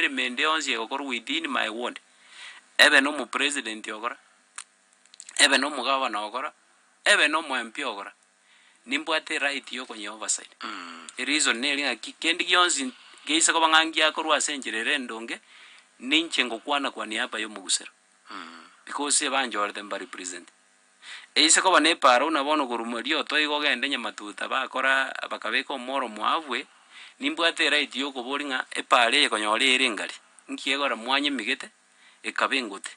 Emeremo ende yonsi egokorwa within my ward, ebe na omopresident ogora, ebe na omogavana ogora, ebe na omo MP ogora, nimbwate eright ya okonya oversight. Ereason nere ng'aki, kende gionsi geise koba ng'a ngiakorwa ase enchera ere endonge, ninche ngokwana kwa niaba ya omogusero, because ebanchorete mba represent. Eise koba na epaaro buna bono korwa marioto igo ogende nyamatuta bakora bakabeka omoro mwabwe, nimbwate eright ya okoboria ng'a epaaro eye konyora ere engari, nki egora mwanyemigete ekaba engote.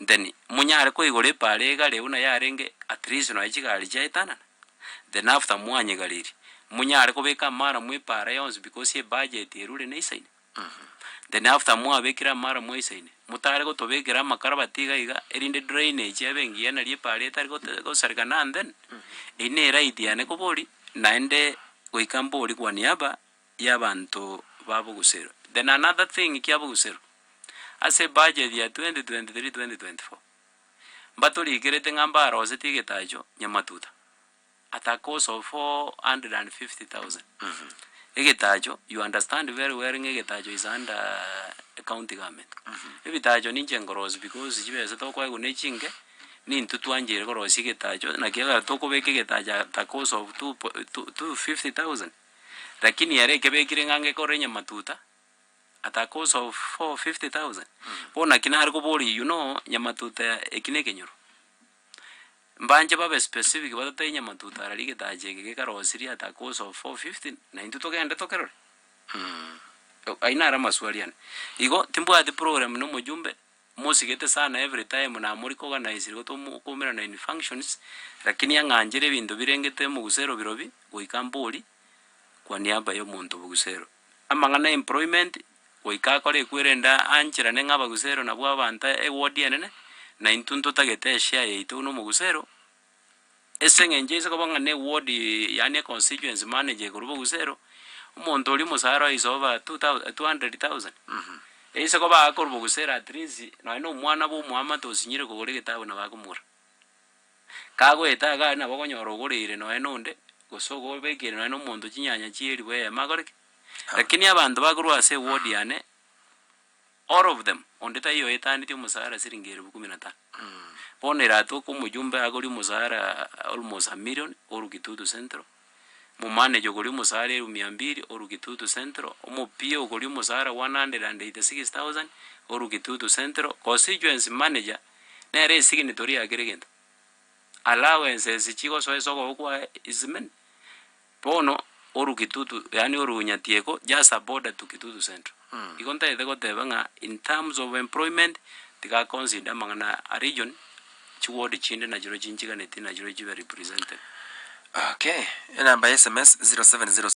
Then monyare koigora epaaro egare buna yarenge at least nonye chigari chiaetanana, then after mwanyegareria, monyare kobeka amaramu epaara yonsi because ebudget erure neisaine. Then after mwabekire amaramu aisaine, motare gotobekera amakarabati iga iga, erinde drainage ebe engiya naria epaara etari gote gosareka now and then, eyio ne right yane koboria, naende goika mborie kwa niaba ya abanto ba Bogusero. Then another thing kia Bogusero, ase ebudget ya 2023 2024, mbatorikerete ng'a mbarosetie egetacho nyamatuta. at a cost of 450,000. Egetacho, you understand very well ng'a egetacho is under county government. Ebitacho ninche nkorosia because chibesa tokoegwa ne chinke, nintwe twancheire korosia egetacho, naki ekero tokobeka egetacho at a cost of two po two 250,000, lakini ere ekebekire ng'a ngekore nyamatuta at a cost of 450,000. Bono naki nare koboria you know nyamatuta eki na ekenyoro. Mbanche babe specific batatebie nyamatuta arari egetacha eke gekarosirie at a cost of 450 na intwe togende tokerore? Ayio naro amaswali ane. Igo timbwati program na omojumbe, mosigete sana every time namorikoganizire igo tomo koumerana in functions, lakini ang'anchere ebinto birengete omogusero birobi goika mbori kwa niaba ya omonto bogusero. Amang'ana ya employment, goika akore ekwerende ancherane ng'a abagusero nabwo abanto eward enene, na intwe ntotagete eshare yaito buna omogusero, ase eng'encho ase koba ng'a na eward yaani econstituency manager ekorwa bogusero, omonto oria omosara oye is over two thou 200,000. Ase koba akorwa bogusero at least nonye na omwana bwa omoamate osinyire kogora egetabu nabo akomogora. Kagoeta iga aria nabo okonyora ogoreire nonya na onde, gose ogobekeire nonya na omonto chinyanya chi'eribu eyemo akore ki? Lakini abanto bakorwa ase eward yane, all of them, onde taiyo oetanetie omosara siringi elifu kumi na tano. Bono eratoke omojumbe agorie omosara almost a million korwa Kitutu Central, omomanager okoria omosara elifu mia mbili korwa Kitutu Central, omo-PA okoria omosara 186,000 korwa Kitutu Central, constituency manager. Nere esignitory ya kera egento. Allowances chigosoa ase okoboko kwaye is many. Bono oru Kitutu yaani oru Nyatieko just a border to Kitutu Central. Igo ntagete goteba ng'a in terms of employment tiga aconsider amang'ana a region, chiward chinde nachirobio chinchiganeti nachirobio chibe represented. Okay, enamba ya sms 0706.